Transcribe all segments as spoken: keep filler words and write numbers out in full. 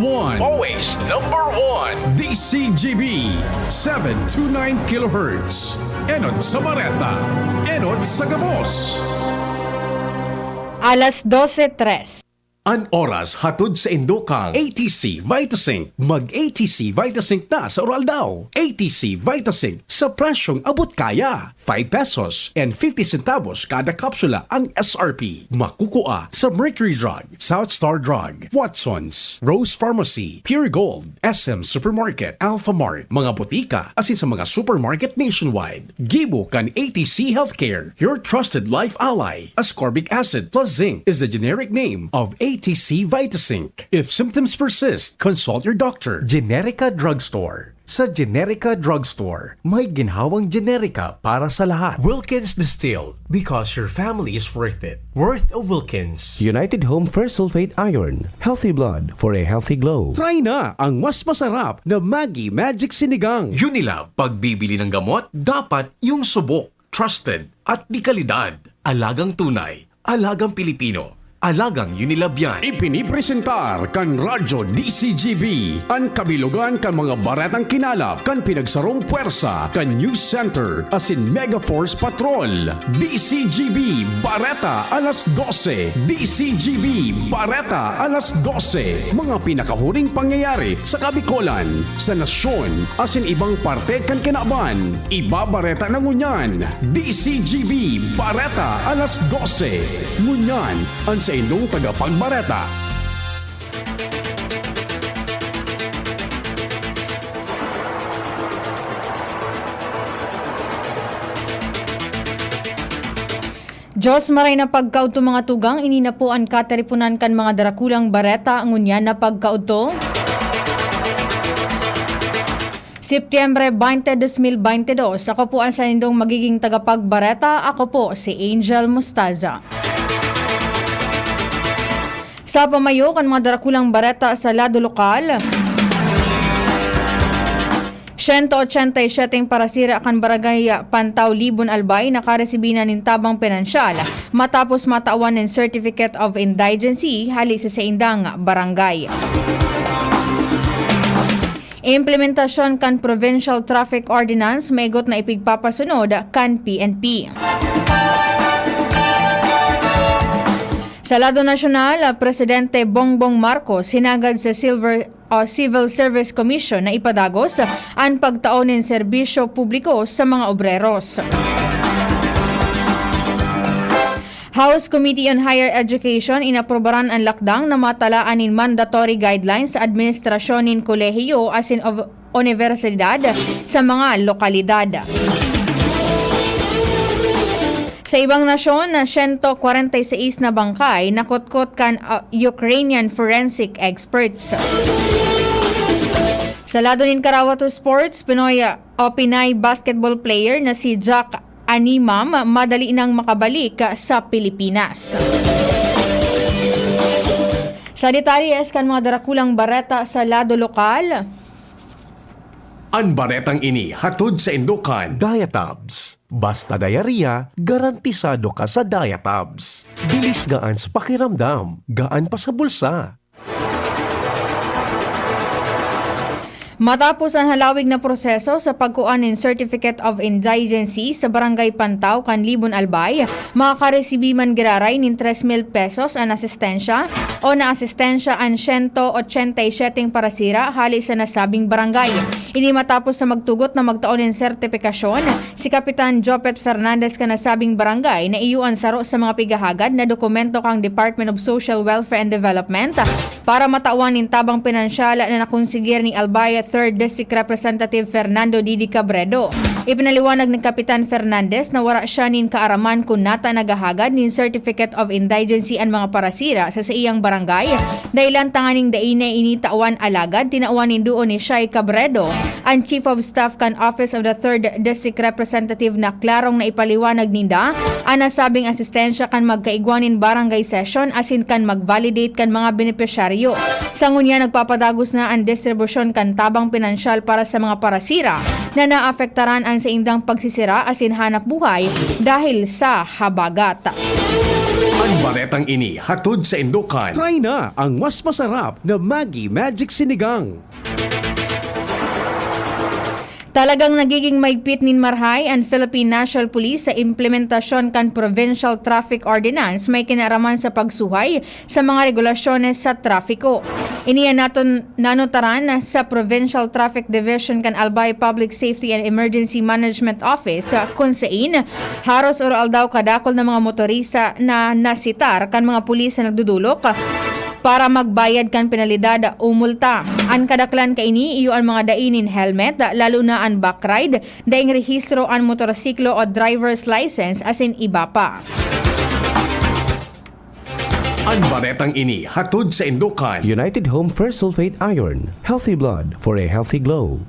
One. Always number one. D C G B, seven two nine kilohertz. Enot sa Bareta, enot sa gabos. Alas dose tres. An oras hatod sa indokang A T C Vitasync. Mag A T C Vitasync na sa Uraldaw. A T C Vitasync sa presyong abot kaya. Five pesos and fifty centavos kada kapsula ang S R P. Makukua sa Mercury Drug, South Star Drug, Watsons, Rose Pharmacy, Pure Gold, S M Supermarket, Alpha Mart, mga botika, asin sa mga supermarket nationwide. Gibo kan A T C Healthcare, your trusted life ally. Ascorbic acid plus zinc is the generic name of A T C Vitasync. If symptoms persist, consult your doctor. Generica Drugstore. Sa Generica Drugstore, may ginhawang Generica para sa lahat. Wilkins Distilled, because your family is worth it. Worth of Wilkins. United Home Ferrous Sulfate Iron. Healthy blood for a healthy glow. Try na ang mas masarap na Maggi Magic Sinigang. Unilab, pagbibili ng gamot, dapat yung subok, trusted, at di kalidad. Alagang tunay, alagang Pilipino, alagang Unilab yan. Ipinipresentar kan Radyo D C G B an kabilogan kan mga baretang kinalap kan pinagsarong pwersa kan News Center asin Mega Force Patrol. D C G B Bareta alas dose. D C G B Bareta alas dose. Mga pinakahuring pangyayari sa Kabikolan, sa nasyon, asin ibang parte kan kinaban. Ibabareta na ngunyan, D C G B Bareta alas dose. Ngunyan, an saindong tagapagbareta. Diyos maray na pagkaudto, mga tugang, ini na po an katiriponan kan mga darakulang bareta ngunyan na pagkaudto. Setyembre twenty, dos mil bente dos. Ako po ang sanindong magiging tagapagbareta. Ako po si Angel Mostaza. Sa pamayo kan mga darakulang bareta sa lado lokal, siyento ochenta y siyete parasira kan Barangay Pantao, Libon, Albay, nakaresibi na nin tabang pinansyal matapos matawan nin Certificate of Indigency hali sa saindang barangay. Implementasyon kan Provincial Traffic Ordinance maigot na ipigpapasunod kan P N P. Sa lado nasyonal, Presidente Bongbong Marcos hinagad sa Silver o Civil Service Commission na ipadagos an pagtao nin serbisyo publiko sa mga obreros. House Committee on Higher Education inaprobaran an lakdang na matalaan nin mandatory guidelines sa administrasyon nin kolehiyo asin ov-, unibersidad sa mga lokalidad. Sa ibang nasyon, na siyento kwarenta y seis na bangkay nakutkot kan, ah, Ukrainian forensic experts. Sa lado nin karawat o sports, Pinoy, ah, o Pinay basketball player na si Jack Animam madali nang makabalik sa Pilipinas. Sa detalye kan mga darakulang bareta sa lado lokal, An baretang ini hatod saindo kan Diatabs. Basta diarrhea, garantisado ka sa Diatabs. Bilis gaan sa pakiramdam, gaan pa sa bulsa. Matapos an halawig na proseso sa pagkua nin Certificate of Indigency sa Barangay Pantao kan Libon, Albay, makakaresibi man giraray nin tres mil pesos an asistensya o naasistensya an siyento ochenta y siyete parasira hali sa nasabing barangay. Ini matapos na magtugot na magtao nin sertipikasyon si Kapitan Jopet Fernandez kan nasabing barangay na iyo an saro sa mga pigahagad na dokumento kan Department of Social Welfare and Development para matawan nin tabang pinansyal na nakonsigir ni Albay Third District Representative Fernando Didi Cabredo. Ipinaliwanag ni Kapitan Fernandez na wara siya nin kaaraman kun nata naghahagad nin Certificate of Indigency an mga parasira sa saiyang barangay, dahilan tanganing dai na ini tawan, alagad tinawan nin duon ni Shai Cabredo, an Chief of Staff kan Office of the Third District Representative, na klarong naipaliwanag ninda an nasabing asistensya kan magkaigwa nin barangay session asin kan mag-validate kan mga benepisyaryo. Sa ngunyan, nagpapadagos na an distribusyon kan tabang pinansyal para sa mga parasira na naapektaran an saindang pagsisira asin hanap buhay dahil sa habagat. An Baretang ini hatod sa Indokan. Try na ang mas masarap na Maggi Magic Sinigang. Talagang nagiging maigpit nin marahay an Philippine National Police sa implementasyon kan Provincial Traffic Ordinance may kinaraman sa pagsuhay sa mga regulasyones sa trapiko. Ini an naton-, nanotaran sa Provincial Traffic Division kan Albay Public Safety and Emergency Management Office, kun sain haros oro-aldaw kadakul na mga motorista na nasitar kan mga pulis na nagdudulok para magbayad kan penalidad o multa. An kadaklan kaini iyo an mga dai nin helmet, lalo na an backride, daing rehistro an motorsiklo o driver's license, asin iba pa. An baretang ini hatod sa Indokan. United Home First Sulfate Iron. Healthy blood for a healthy glow.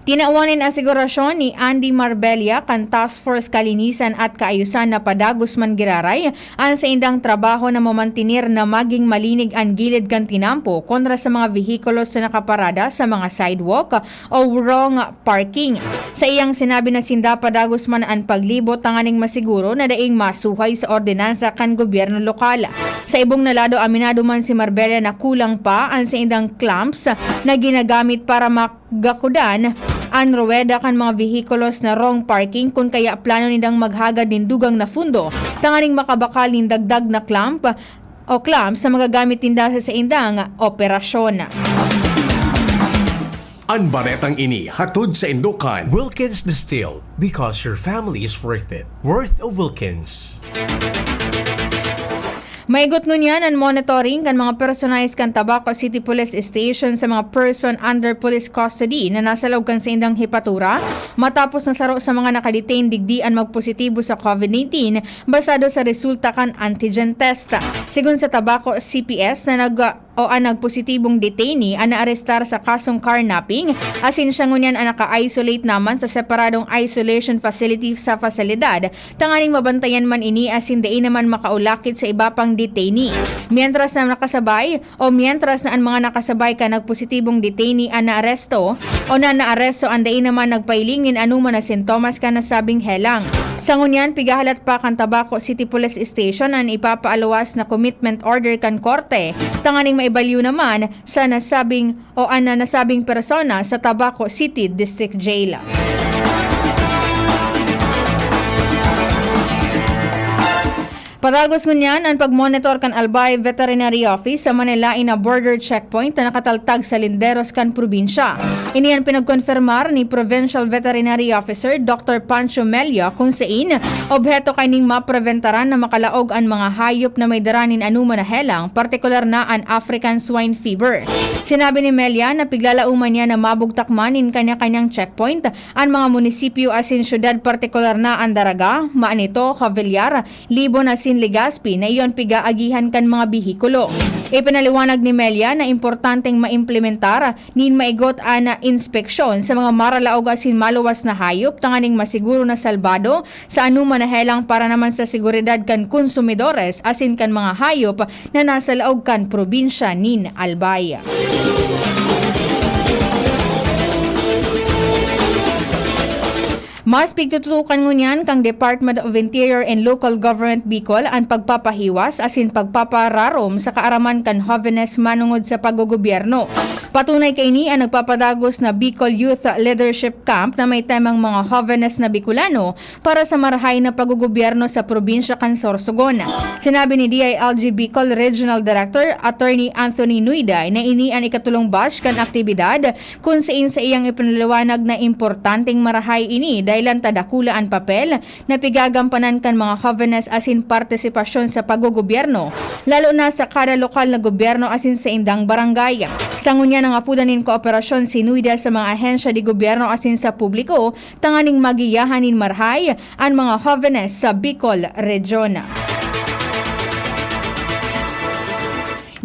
Tinawan nin asigurasyon ni Andy Marbella kan Task Force Kalinisan at Kaayusan na padagos man giraray an saindang trabaho na mamantener na maging malinig an gilid kan tinampo kontra sa mga vehikulos na nakaparada sa mga sidewalk o wrong parking. Sa iyang sinabi na sinda padagos man an paglibot tanganing masiguro na daing masuhay sa ordinansa kan gobyerno lokal. Sa ibong na lado, aminado man si Marbella na kulang pa an saindang clamps na ginagamit para magakudan an ruweda kan mga vehikulos na wrong parking, kun kaya plano nindang maghagad nin dugang na fundo tanganing makabakal nin dagdag na clamp o clamps na magagamit ninda sa saindang operasyon. An baretang ini hatod sa Indokan. Wilkins Distilled, because your family is worth it. Worth of Wilkins. Maigot ngunyan an monitoring kan mga personnel kan Tabaco City Police Station sa mga person under police custody na nasa laog kan saindang hepatura, matapos na saro sa mga nakadetain digdi an magpositibo sa covid nineteen, basado sa resulta kan antigen test. Sigon sa Tabaco C P S na nag- o an nagpositibong detainee an naarestar sa kasong carnapping, asin siya ngunyan an naka-isolate naman sa separadong isolation facility sa pasilidad, tanganing mabantayan man ini asin dai naman makaulakit sa iba pang detainee. Mientras na nakasabay, o mientras na an mga nakasabay kan nagpositibong detainee an naaresto, o na naaresto an dai naman nagpahiling nin anoman na sintomas kan nasabing helang. Sa ngunyan, pigahalat pa kan Tabaco City Police Station an ipapaaluwas na commitment order kan korte, tanganing maibalyo naman sa nasabing o an nasabing persona sa Tabaco City District Jail. Padagos ngunyan an pagmonitor kan Albay Veterinary Office sa Manila in a border checkpoint na nakataltag sa linderos kan probinsya. Ini an pinagkonfirmar ni Provincial Veterinary Officer Doctor Pancho Melia, kung sain obheto kaining mapreventaran na makalaog an mga hayop na may dara nin anoman na helang, partikular na an African Swine Fever. Sinabi ni Melia na piglalauman niya na mabugtak man nin kanya-kanyang checkpoint an mga munisipyo asin syudad, partikular na an Daraga, Manito, Javellar, Libon asin Legazpi na iyon pigaagihan kan mga behikulo. Ipinaliwanag ni Melia na importanteng maimplementar nin maigot an inspeksyon sa mga maralaog asin maluwas na hayop tanganing masiguro na salbado sa anoman na helang para naman sa seguridad kan konsumidores asin kan mga hayop na nasa laog kan probinsya nin Albay. Mas pigtututukan ngunyan kan Department of Interior and Local Government Bicol an pagpapahiwas asin pagpapararom sa kaaraman kan hovenes manongod sa paggogobyerno. Patunay kaini an nagpapadagos na Bicol Youth Leadership Camp na may temang Mga Hovenes na Bicolano para sa marahay na paggogobyerno sa probinsya kan Sorsogon. Sinabi ni D I L G Bicol Regional Director Attorney Anthony Nuida na ini an ikatulong batch kan aktibidad, kun sain sa iyang ipinaliwanag na importanteng marahay ini dahilan ta dakula an papel na pigagampanan kan mga hovenes asin partisipasyon sa paggogobyerno, lalo na sa kada lokal na gobyerno asin sa indang barangay. Sa ngunyan, nangapodan nin kooperasyon si Nuida sa mga ahensya de gobyerno asin sa publiko tanganing magiyahan nin marahay an mga hovenes sa Bicol Region.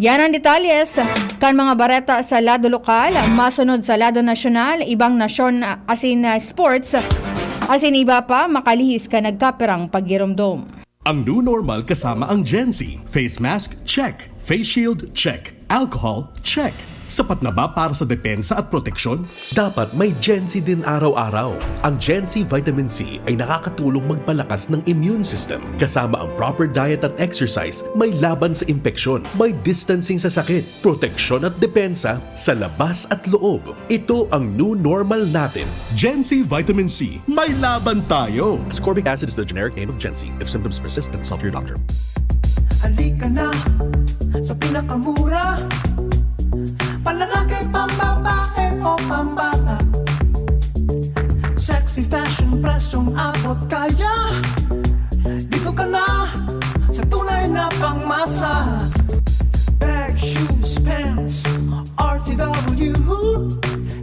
Yan ang detalye sa kan mga bareta sa lado lokal. Masunod sa lado nasyonal, ibang nasyon asin, ah, sports asin iba pa, makalihis kan nagkapirang paggiromdom. Ang new normal kasama ang Gen Z. Face mask, check. Face shield, check. Alcohol, check. Sapat na ba para sa depensa at proteksyon? Dapat may Gen C din araw-araw. Ang Gen C Vitamin C ay nakakatulong magpalakas ng immune system, kasama ang proper diet at exercise, may laban sa impeksyon, may distancing sa sakit, proteksyon at depensa sa labas at loob. Ito ang new normal natin. Gen C Vitamin C, may laban tayo! Ascorbic acid is the generic name of Gen C. If symptoms persist, then consult your doctor. Halika na sa pinakamura, panlalaki, pambabae o pambata. Sexy fashion, presyong abot kaya. Dito ka na sa tunay na pangmasa. Bag, shoes, pants, R T W.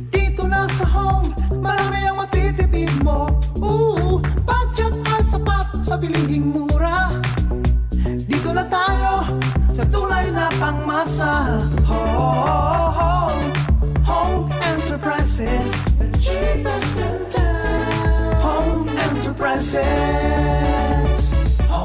Dito na sa Home, marami ang matitipid mo. Ooh, budget ay sapat sa bilihing mura. Dito na tayo sa tunay na pangmasa. Home, Home Enterprises, the cheapest in town. Home Enterprises.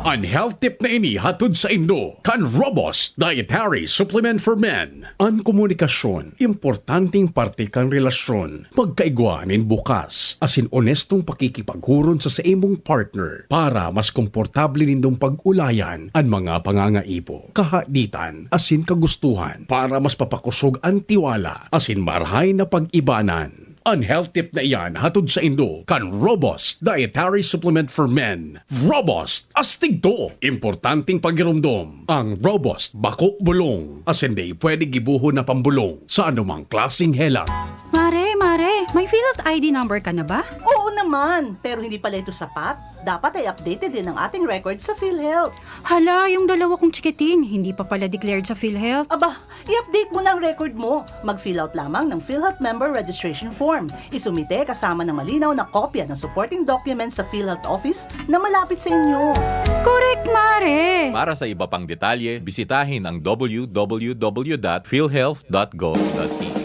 An health tip na ini hatod saindo kan Robust Dietary Supplement for Men. An komunikasyon, importanteng parte kan relasyon. Pagkaigwa nin bukas asin onestong pakikipaghuron sa saimong partner para mas komportable nindong pag-ulayan an mga pangangaipo, kahaditan asin kagustuhan para mas papakosog an tiwala asin marahay na pag-ibanan. An health tip na iyan hatod saindo kan Robust Dietary Supplement for Men. Robust! Astig to! Importanteng pagiromdom, ang Robust bako bulong, asin dai pwede gibohon na pambolong sa anumang klaseng helang. Mare, mare, may PhilHealth I D number ka na ba? Oo naman, pero hindi pala ito sapat. Dapat ay updated din ang ating record sa PhilHealth. Hala, yung dalawa kong chikiting, hindi pa pala declared sa PhilHealth. Aba, i-update mo na ang record mo. Mag-fill out lamang ng PhilHealth Member Registration Form. Isumite kasama ng malinaw na kopya ng supporting documents sa PhilHealth Office na malapit sa inyo. Correct, Mare! Para sa iba pang detalye, bisitahin ang w w w dot philhealth dot gov dot p h.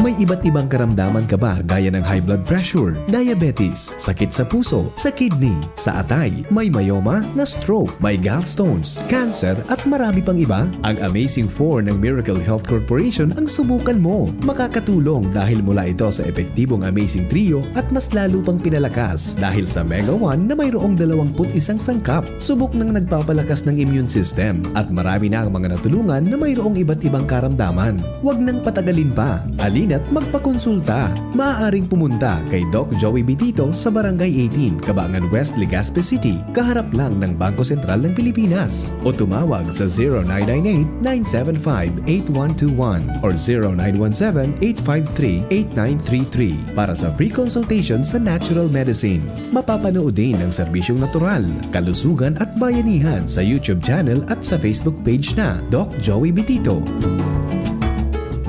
May iba't ibang karamdaman ka ba gaya ng high blood pressure, diabetes, sakit sa puso, sa kidney, sa atay, may myoma, na-stroke, may gallstones, cancer, at marami pang iba? Ang Amazing four ng Miracle Health Corporation ang subukan mo. Makakatulong dahil mula ito sa epektibong Amazing Trio at mas lalo pang pinalakas dahil sa Mega one na mayroong dalawampu't isang sangkap. Subok ng nagpapalakas ng immune system at marami na ang mga natulungan na mayroong iba't ibang karamdaman. Huwag nang patagalin pa. Halina't magpakonsulta. Maaaring pumunta kay Doc Joey Bitito sa Barangay eighteen, Cabangan West, Legazpi City, kaharap lang ng Bangko Sentral ng Pilipinas. O tumawag sa zero nine nine eight, nine seven five, eight one two one or zero nine one seven, eight five three, eight nine three three para sa free consultation sa natural medicine. Mapapanood din ang serbisyong natural, kalusugan at bayanihan sa YouTube channel at sa Facebook page na Doc Joey Bitito.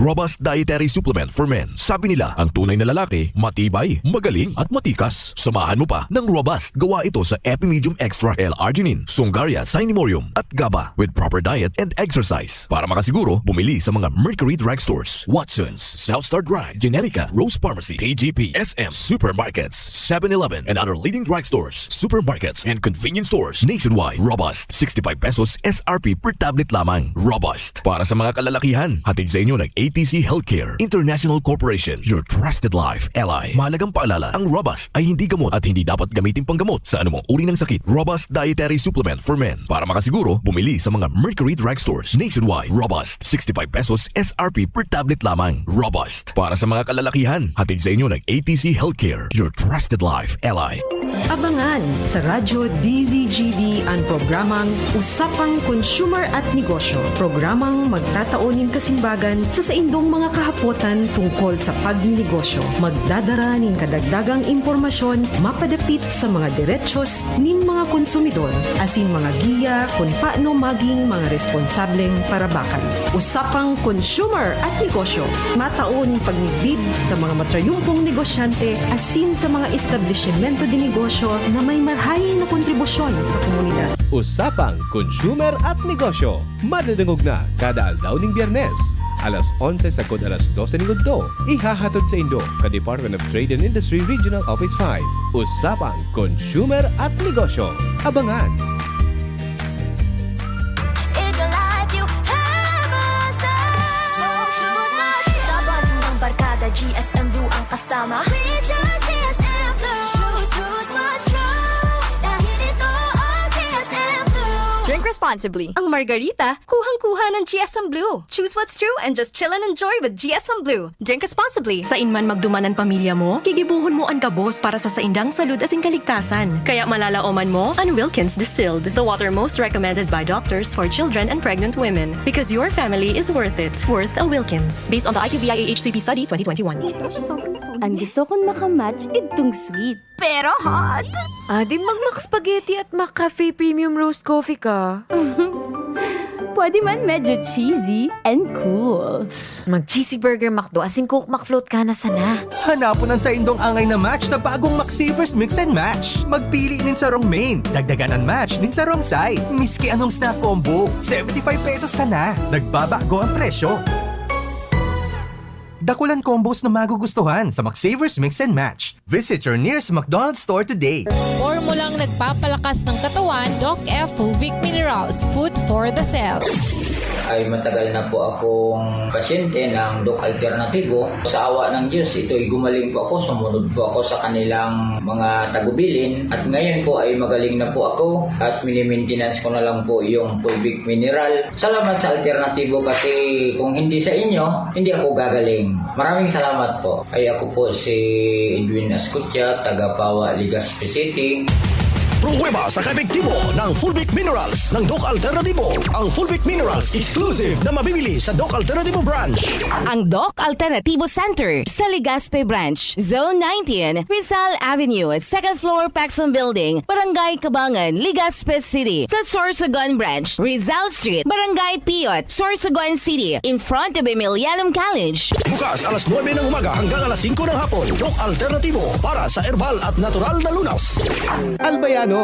Robust Dietary Supplement for Men. Sabi nila, ang tunay na lalaki, matibay, magaling, at matikas. Samahan mo pa ng Robust. Gawa ito sa Epimedium Extra, L-arginine, Sungaria, Cinemorium, at GABA. With proper diet and exercise. Para makasiguro, bumili sa mga Mercury Drugstores, Watson's, South Star Drug, Generica, Rose Pharmacy, T G P, S M, Supermarkets, Seven Eleven, and other leading drugstores, supermarkets, and convenience stores nationwide. Robust, sixty-five pesos S R P per tablet lamang. Robust, para sa mga kalalakihan. Hatid sa inyo ng A T C Healthcare International Corporation, your trusted life ally. Mahalagang paalala, ang Robust ay hindi gamot at hindi dapat gamitin panggamot sa anumang uri ng sakit. Robust Dietary Supplement for Men. Para makasiguro, bumili sa mga Mercury Drugstores nationwide. Robust, sixty-five pesos S R P per tablet lamang. Robust, para sa mga kalalakihan. Hatid sa inyo ng A T C Healthcare, your trusted life ally. Abangan sa Radyo D Z G B an programang Usapang Consumer at Negosyo. Programang magtatao nin kasimbagan sa saindong mga kahapotan tungkol sa pagninegosyo. Magdadara nin kadagdagang impormasyon mapadapit sa mga derechos nin mga konsumidor asin mga giya kun paano maging mga responsableng parabakan. Usapang Consumer at Negosyo, matao nin pagmidbid sa mga matrayumpong negosyante asin sa mga establisimento de negosyo na may marahay na kontribusyon sa komunidad. Usapang Consumer at Negosyo, madadangog na kada aldaw ning Biyernes, alas onse sagkod alas dose ning udto. Ihahatod saindo kan Department of Trade and Industry Regional Office five. Usapang Consumer at Negosyo. Abangan! In your life, you have a soul. So choose wisely. responsibly. Ang margarita, kuhang-kuha ng G S M Blue. Choose what's true and just chill and enjoy with G S M Blue. Drink responsibly. Sain man magduman an pamilya mo, gigibohon mo an gabos para sa saindang salud asin kaligtasan. Kaya malalaoman mo an Wilkins Distilled, the water most recommended by doctors for children and pregnant women. Because your family is worth it. Worth a Wilkins. Based on the I Q V I A H C P study twenty twenty-one. Ang gusto kong makamatch, itong sweet. Pero hot. Adi mag-Mac Spaghetti at Mac Cafe Premium Roast Coffee ka. Pwede man medyo cheesy and cool. Mag-Cheesy Burger McDo asin Coke McFloat ka na sana. Hanapon an saindong angay na match sa bagong McSavers Mix and Match. Magpili nin sarong main, dagdagan an match nin sarong side. Miski anong snack combo, seventy-five pesos sana. Nagbabago ang presyo. Dakulan combos na magugustuhan sa McSavers Mix and Match. Visit your nearest McDonald's store today. Formulang nagpapalakas ng katawan, Doc F Fulvic Minerals, food for the cell. Ay matagal na po akong pasyente ng Doc Alternatibo. Sa awa ng Diyos, ito'y gumaling po ako, sumunod po ako sa kanilang mga tagubilin. At ngayon po ay magaling na po ako at minimintenance ko na lang po yung Fulvic Mineral. Salamat sa Alternatibo kasi kung hindi sa inyo, hindi ako gagaling. Maraming salamat po. Ay ako po si Edwin Ascutia, taga Pawa, Legazpi City. Pruweba sa kaepektibo ng Fulvic Minerals ng Doc Alternatibo. Ang Fulvic Minerals exclusive na mabibili sa Doc Alternatibo Branch. Ang Doc Alternativo Center sa Legazpi Branch, Zone nineteen, Rizal Avenue, second floor, Paxson Building, Barangay Cabangan, Legazpi City. Sa Sorsogon Branch, Rizal Street, Barangay Piyot, Sorsogon City, in front of Emilianum College. Bukas alas nuebe ng umaga hanggang alas singko ng hapon. Doc Alternatibo para sa herbal at natural na lunas. Albayanos,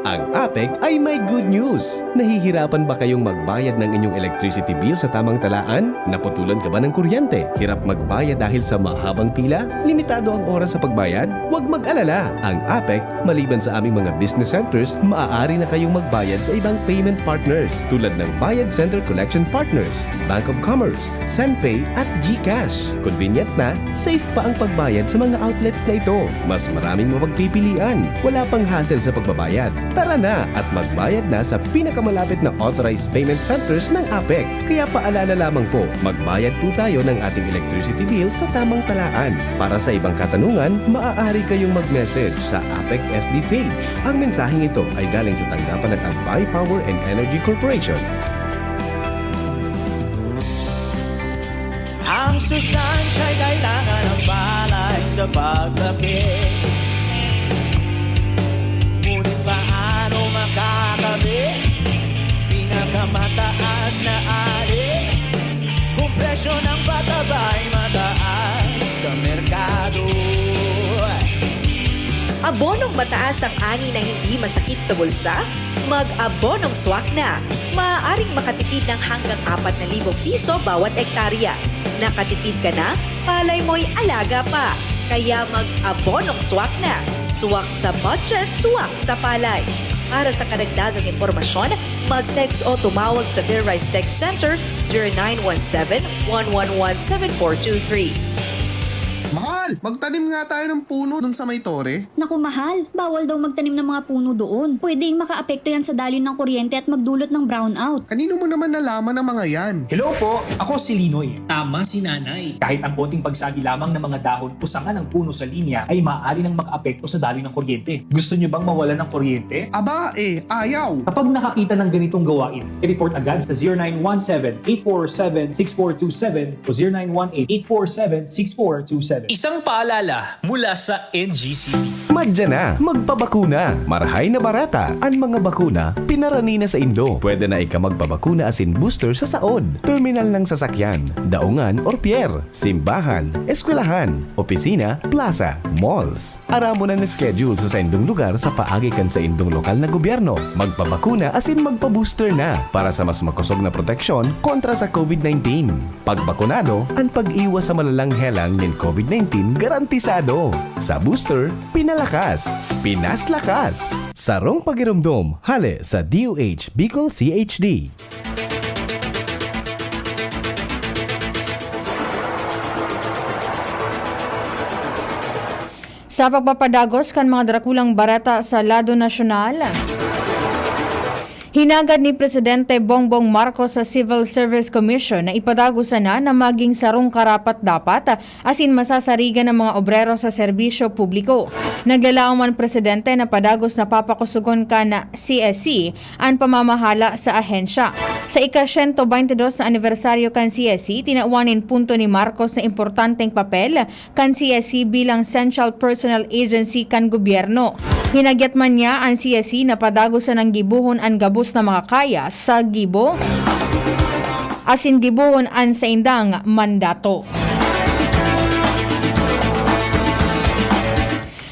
ang APEC ay may good news. Nahihirapan ba kayong magbayad ng inyong electricity bill sa tamang talaan? Naputulan ka ba ng kuryente? Hirap magbayad dahil sa mahabang pila? Limitado ang oras sa pagbayad? Huwag mag-alala. Ang APEC, maliban sa aming mga business centers, maaari na kayong magbayad sa ibang payment partners tulad ng Bayad Center Collection Partners, Bank of Commerce, Senpay at GCash. Convenient na, safe pa ang pagbayad sa mga outlets na ito. Mas maraming mapagpipilian. Wala pang hassle sa pagbabayad. Tara na at magbayad na sa pinakamalapit na authorized payment centers ng APEC. Kaya paalala lamang po, magbayad po tayo ng ating electricity bill sa tamang talaan. Para sa ibang katanungan, maaari kayong mag-message sa APEC F B page. Ang mensaheng ito ay galing sa tanggapan ng Albay Power and Energy Corporation. Ang sustansya'y kailangan ng palay sa paglaki. Ngunit paano makakabit? Pinakamataas na ali. Kung presyo ng pataba'y mataas sa merkado. Abonong mataas ang ani na hindi masakit sa bulsa? Mag-abonong swak na! Maaaring makatipid ng hanggang apat na libong piso bawat ektarya. Nakatipid ka na, palay mo'y alaga pa! Kaya mag-abonong swak na! Swak sa budget, swak sa palay! Para sa karagdagang impormasyon, mag-text o tumawag sa Bill Rice Text Center zero nine one seven, one one one, seven four two three. Mahal, magtanim nga tayo ng puno dun sa may tore. Naku mahal, bawal daw magtanim ng mga puno doon. Pwedeng makaapekto yan sa daloy ng kuryente at magdulot ng brownout. Kanino mo naman nalaman ang mga yan? Hello po, ako si Linoy. Tama si Nanay. Kahit ang konting pagsabi lamang ng mga dahon o sanga ng puno sa linya ay maaari nang makaapekto sa daloy ng kuryente. Gusto niyo bang mawalan ng kuryente? Aba eh, ayaw! Kapag nakakita ng ganitong gawain, i-report agad sa zero nine one seven, eight four seven, six four two seven o zero nine one eight, eight four seven, six four two seven. Isang paalala mula sa N G C P. Madya na, magpabakuna. Marahay na barata an mga bakuna, pinarani na saindo. Pwede na ika magpabakuna asin booster sa saod, terminal ng sasakyan, daungan or pier, simbahan, eskwelahan, opisina, plaza, malls. Aramon an schedule sa saindong lugar sa paagi kan saindong lokal na gobyerno. Magpabakuna asin magpa-booster na para sa mas makosog na proteksyon kontra sa COVID nineteen. Pagbakunado, an pag-iwas sa malalang helang nin COVID nineteen garantisado. Sa booster, pinalakas, pinaslakas. Sarong pagiromdom, hale sa D O H Bicol C H D. Sa pagpapadagos kan mga drakulang bareta sa lado nasyonal, Hinagad ni Presidente Bongbong Marcos sa Civil Service Commission na ipadagos sana na maging sarong karapat-dapat asin masasarigan ang mga obrero sa serbisyo publiko. Naglalaom an presidente na padagos na papakusogon kan C S C an pamamahala sa ahensya. Sa ika-siyento baynte dos na anibersaryo kan C S C, tinawan nin punto ni Marcos na importanteng papel kan C S C bilang central personnel agency kan gobyerno. Hinagyat man niya an C S C na padagos sanang gibohon an gabos na makakaya sa gibo asin gibohon an saindang mandato.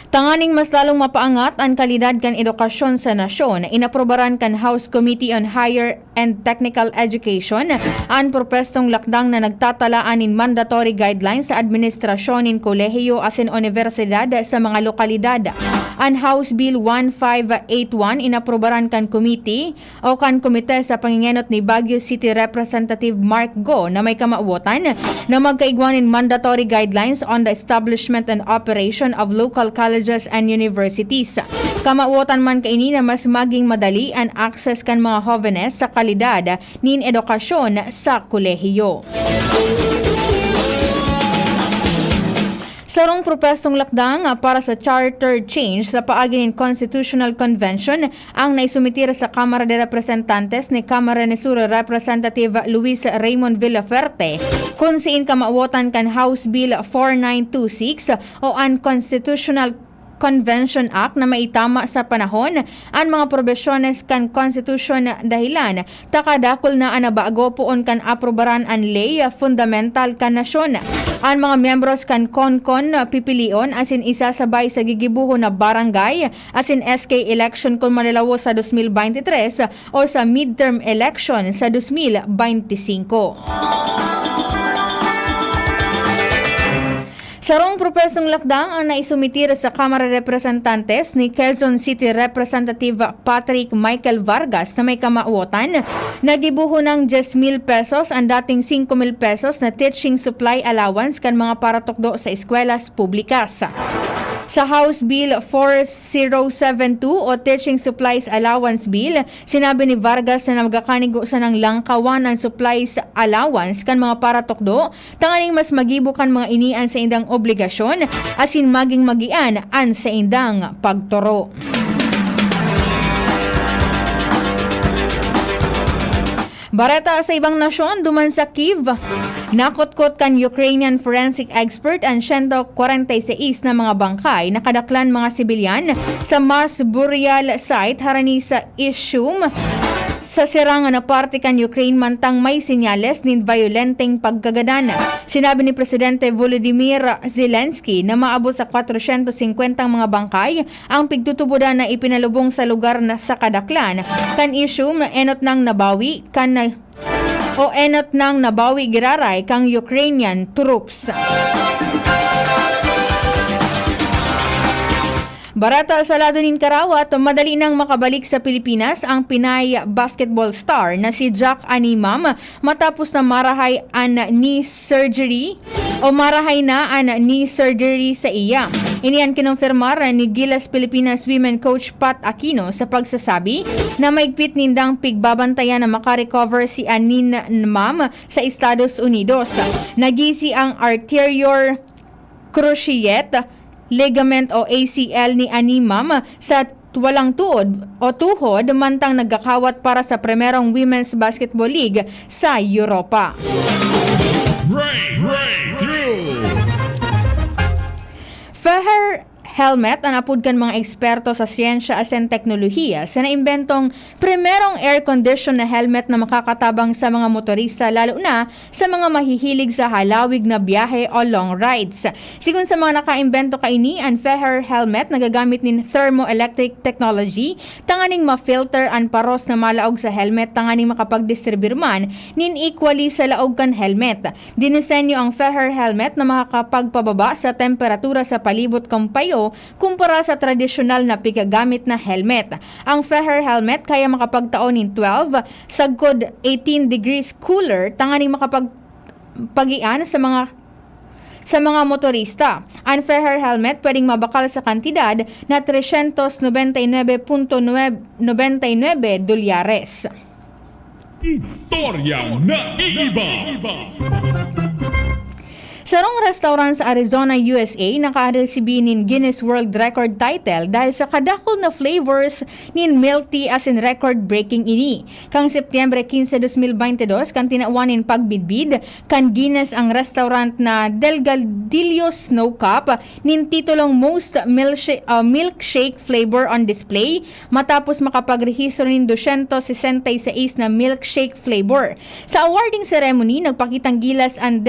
Tanganing mas lalong mapaangat an kalidad kan edukasyon sa nasyon, inaprubaran kan House Committee on Higher and Technical Education an propwestong lakdang na nagtatalaan nin mandatory guidelines sa administrasyon nin kolehiyo asin unibersidad sa mga lokalidad. An House Bill one five eight one inaprubaran kan committee o kan komite sa pangingenot ni Baguio City Representative Mark Go na may kamawotan na magkaigwa nin mandatory guidelines on the establishment and operation of local colleges and universities. Kamawotan man kaini na mas maging madali an access kan mga hovenes sa kalidad nin edukasyon sa kolehiyo. Sarong propwestong lakdang para sa charter change sa paagi nin Constitutional Convention ang naisumitir sa Kamara de Representantes ni Camarines Sur Representative Luis Raymond Villafuerte, kun siin kamawotan kan House Bill four nine two six o an Constitutional Convention Act na maitama sa panahon an mga probisyones kan konstitusyon, dahilan ta kadakul na an nabago poon kan aprubaran an ley fundamental kan nasyon. An mga miyembros kan CONCON pipilion asin isasabay sa gigibohon na barangay asin S K election kun malalawo sa dos mil baynte tres o sa midterm election sa dos mil baynte singko. Sarong propwestong lakdang ang naisumitir sa Kamara de Representantes ni Quezon City Representative Patrick Michael Vargas na may kamawotan na gibohon ng diyes mil pesos ang dating singko mil pesos na teaching supply allowance kan mga paratukdo sa eskwela publikas. Sa House Bill four zero seven two o Teaching Supplies Allowance Bill, sinabi ni Vargas na magkakanigo sanang langkawan an supplies allowance kan mga paratukdo tanganing mas magibo kan mga ini an saindang obligasyon asin maging magian an saindang pagtoro. Bareta sa ibang nasyon, duman sa Kyiv, nakutkot kan Ukrainian forensic expert an siyento kwarenta y seis na mga bangkay na kadaklan mga sibilyan sa mass burial site harani sa Izium, sa sirang na parte kan Ukraine, mantang may senyales nin bayolenteng pagkagadan. Sinabi ni Presidente Volodymyr Zelensky na maabot sa kwatrosyentos singkwenta mga bangkay ang pigtutubodan na ipinalubong sa lugar na sa kadaklan kan Izium, enot nang nabawi kan o enot nang nabawi giraray kan Ukrainian troops. Bareta sa lado nin karawat, madali nang makabalik sa Pilipinas ang Pinay basketball star na si Jack Animam matapos na marahay an knee surgery o marahay na an knee surgery sa iya. Ini an kinumpirmar ni Gilas Pilipinas Women Coach Pat Aquino sa pagsasabi na maigpit nindang pigbabantayan na makarecover si Anin Mam sa Estados Unidos. Nagisi ang anterior cruciate ligament o A C L ni Animam sa walang tuod o tuhod, mantang nagkakawat para sa primerong Women's Basketball League sa Europa. Break, breakthrough. Feher helmet an apod kan mga eksperto sa siyensya asin teknolohiya sa naimbentong primerong air-condition na helmet na makakatabang sa mga motorista, lalo na sa mga mahihilig sa halawig na biyahe o long rides. Sigon sa mga nakaimbento kaini, an Feher helmet nagagamit nin thermoelectric technology tanganing ma-filter an paros na malaog sa helmet tanganing makapagdistribir man nin equally sa laog kan helmet. Dinisenyo ang Feher helmet na makakapagpababa sa temperatura sa palibot kan payo kumpara sa tradisyonal na pigagamit na helmet. Ang Feher helmet kaya makapagtao nin twelve sagkod eighteen degrees cooler tanganing makapag pagian sa mga sa mga motorista. Ang fair helmet pwedeng mabakal sa kantidad na tresyentos nobenta y nuebe punto nobenta y nuebe dolyares. Istoryang naiiba. Sarong restaurant sa Arizona, U S A, nakaresibi nin Guinness World Record title dahil sa kadakul na flavors nin milk tea asin record-breaking ini. Kan Setyembre quince, dos mil bente dos, kan tinawan nin pagbidbid kan Guinness ang restaurant na Delgadillo Snow Cup nin titulong Most Milkshake, ah, Milkshake Flavor on Display, matapos makapagrehistro nin dosyentos sesenta y seis na milkshake flavor. Sa awarding ceremony, nagpakitang gilas ang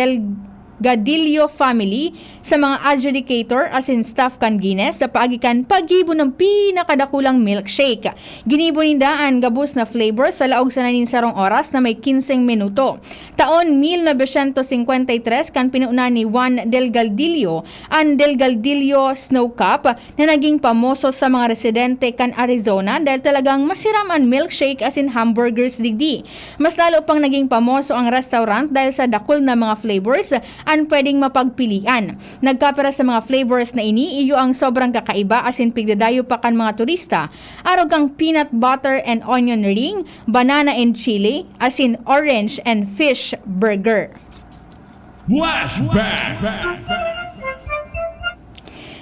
Delgadillo family sa mga adjudicator asin staff kan Guinness sa paagi kan paggibo ng pinakadakulang milkshake. Ginibo ninda an gabos na flavor sa laog sana nin sarong oras na may kinseng minuto. Taon mil novecientos cincuenta y tres, kan pinuna ni Juan Delgadillo, an Delgadillo Snow Cup, na naging pamoso sa mga residente kan Arizona dahil talagang masiram an milkshake asin hamburgers digdi. Mas lalo pang naging pamoso ang restaurant dahil sa dakul na mga flavors an pwedeng mapagpilian. Nagkapira sa mga flavors na ini, iyo ang sobrang kakaiba asin pigdadayo pa kan mga turista, arog kang peanut butter and onion ring, banana and chili, asin orange and fish burger. Flashback.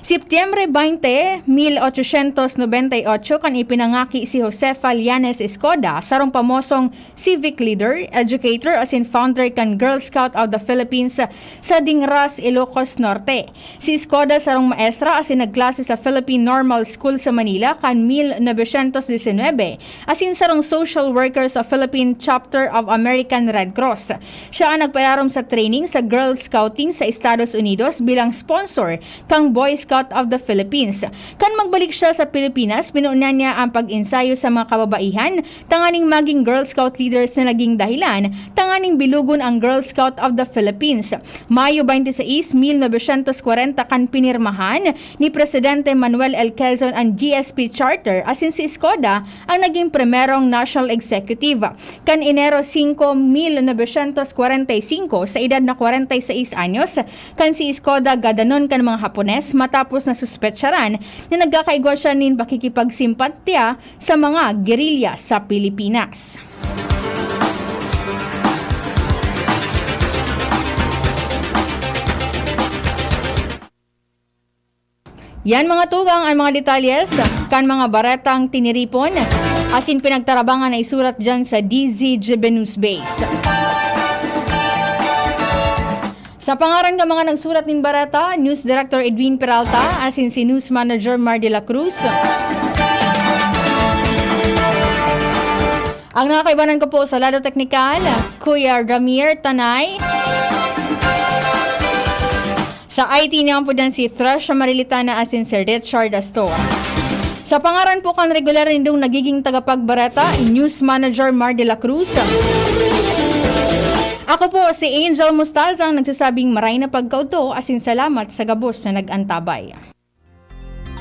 Setyembre bente, mil ochocientos nobenta y ocho, kan ipinangaki si Josefa Llanes Escoda, sarong pamosong civic leader, educator, asin founder kan Girl Scout of the Philippines sa Dingras, Ilocos Norte. Si Escoda sarong maestra asin nagklase sa Philippine Normal School sa Manila kan mil novecientos disinwebe, asin sarong social worker sa Philippine Chapter of American Red Cross. Siya an nagpairarom sa training sa Girl Scouting sa Estados Unidos bilang sponsor kan Boy Scout of the Philippines. Kan magbalik siya sa Pilipinas, pinunan niya ang pag-ensayo sa mga kababaihan tanganing maging Girl Scout leaders na naging dahilan tanganing bilugon ang Girl Scout of the Philippines. Mayo bente seis, mil novecientos kwarenta, kan pinirmahan ni Presidente Manuel L. Quezon an G S P Charter, asin si Escoda ang naging primerong National Executive. Kan Enero singko, mil novecientos kwarenta y singko, sa edad na kwarenta y seis anyos, kan si Escoda gadanon kan mga Hapones matapos na suspetsaran na nagkakaigwa siya nin pakikipagsimpatya sa mga gerilya sa Pilipinas. Yan, mga tugang, ang mga detalyes kan mga baretang tiniripon asin pinagtarabangan na isurat dyan sa D Z G B News Base. Sa pangaran kan mga nagsurat nin bareta, News Director Edwin Peralta, asin si News Manager Mar de la Cruz. Ang nakakaibanan ko po sa lado teknikal, Kuya Ramir Tanay. Sa I T naman po dyan si Thresha Marilitana asin si Richard Astor. Sa pangaran po kan regular nindong nagiging tagapagbareta, News Manager Mar de la Cruz. Ako po si Angel Mostaza ang nagsasabing maray na pagkaudto asin salamat sa gabos na nag-antabay.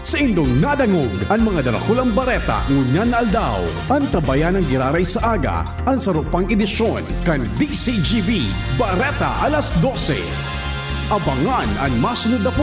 Saindong nadangog an mga darakulang bareta ngunyan na aldaw. Antabayan an giraray sa aga, an saro pang edisyon kan D C G B Bareta alas dose. Abangan an masunod na